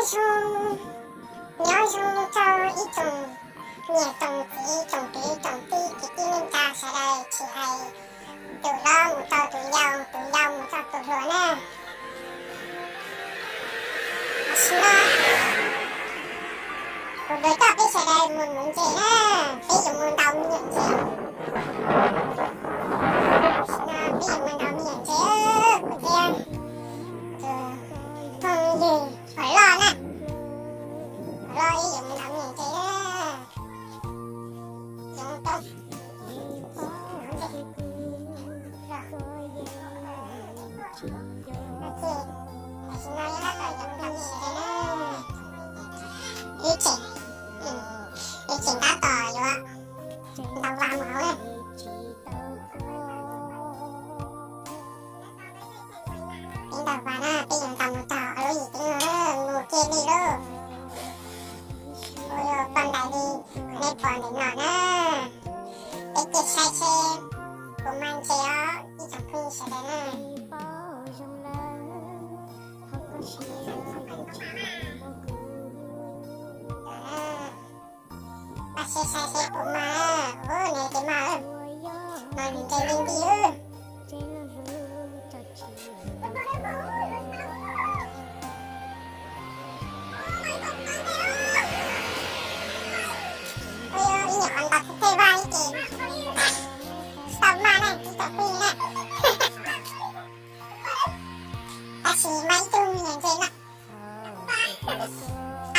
Zoo, nyob zoo rau ib tsoom niam tsoom txiv tsoom kwv tsoom tij kwv tij neej tsa sawv daws, tsis hais tus hlob mus rau tus yau, tus yau mus rau tus hluas na. Tam sim no kuv yuav coj peb sawv daws mus nuv ntses na, peb yuav mus ntaus me nyuam ntses. Tam sim no peb yuav mus ntaus me nyuam ntses, kuv thiab tus phooj ywg uas loj na, uas loj ib yuav mus ntaus me nyuam ntses na. Tam sim no ib tseem, ib tseem tab tom yuav ntaus vas mus hauv na. Peb ntaus vas na, peb yuav ntaus mus txog ob lub yim teeb no na, mus kiag li lauj. Ua yuav poj ntais li qhov nej pom ntawm no na. Peb cia saib seb puas mag ntses os ib tsoom phooj ywg sawv daws na. Pab saib saib seb puas mag. Ub, nws ces mag, mas nws ntses li nti. Ib nyuam qhuav ntaus thej vaj ces tsis tau mag na ib tsoom phooj ywg na. Tab sis mag ib tug me nyuam ntses no,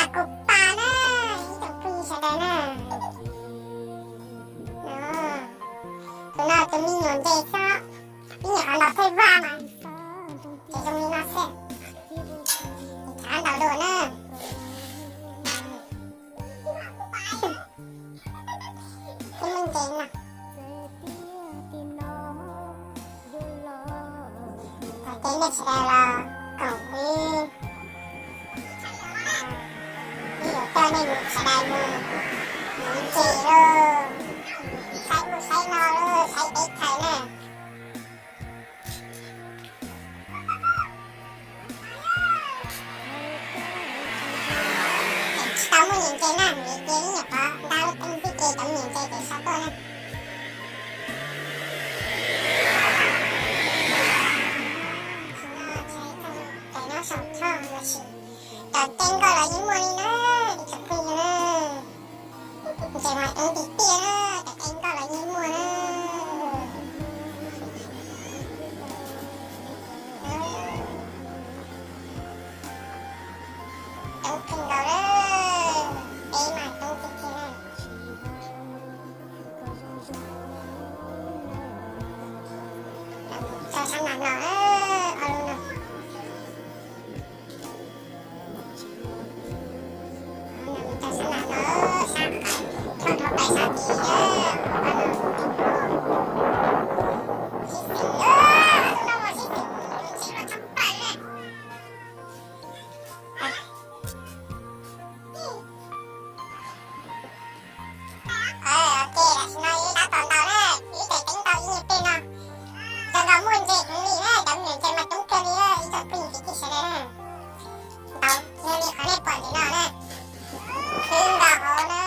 a kuv pa na, ib tsoom phooj ywg sawv daws na. Tus no tus me nyuam ntses xwb, ib nyuam qhuav ntaus thej vaj mas ces zoo li no xwb, tsis ntaus dua na. Ib lub ntses no. Ces nej sawv daws los koom wb, wb yuav coj nej mus sawv daws mus nuv ntses lauj, saib ub saib no lauj, saib teb chaws na. Tsis tau muaj niam ntses na, vim ces ib nyuam qhuav ntaus lub teeb xwb ces cov niam ntses ces sab tuaj na. Tam sim no tseem nyob saum toj los sis cov teeb nkoj los yeej muaj li na, ib tsoom phooj ywg na. Ntses mas coob tiag tiag na, cov teeb nkoj los yeej muaj na. Coob kawg nkaus na, peb mas coob tiag tiag na. Tso sab nram no, ob lub no. Tso sab nram no, sab, tso rau pais sab tid. Sib xeem, lub no mas sib xeem, sib los tshaj plaws li. Ok, tam sim no wb tab tom ntaus na, wb tes teeb ntaus ib nyuag pliag no, zoo nkaus muaj ntses heev li na, cov me nyuam ntses mas coob kawg li ib tsoom phooj ywg kwv tij sawv daws na. Ntaus kiag li qhov nej pom ntawm no na, khwb nkaus hauv na.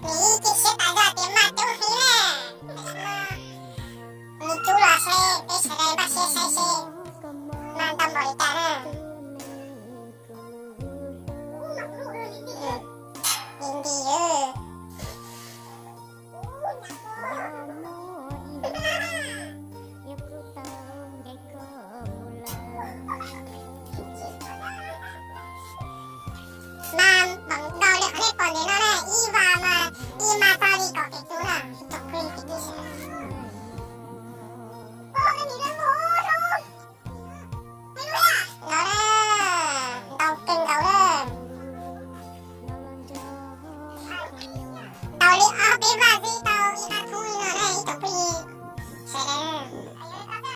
Nws ib ce siab tas zog tias mag coob heev na. Nws cub los seb peb sawv daws npaj siab saib seb mag ntau npaum li cas na.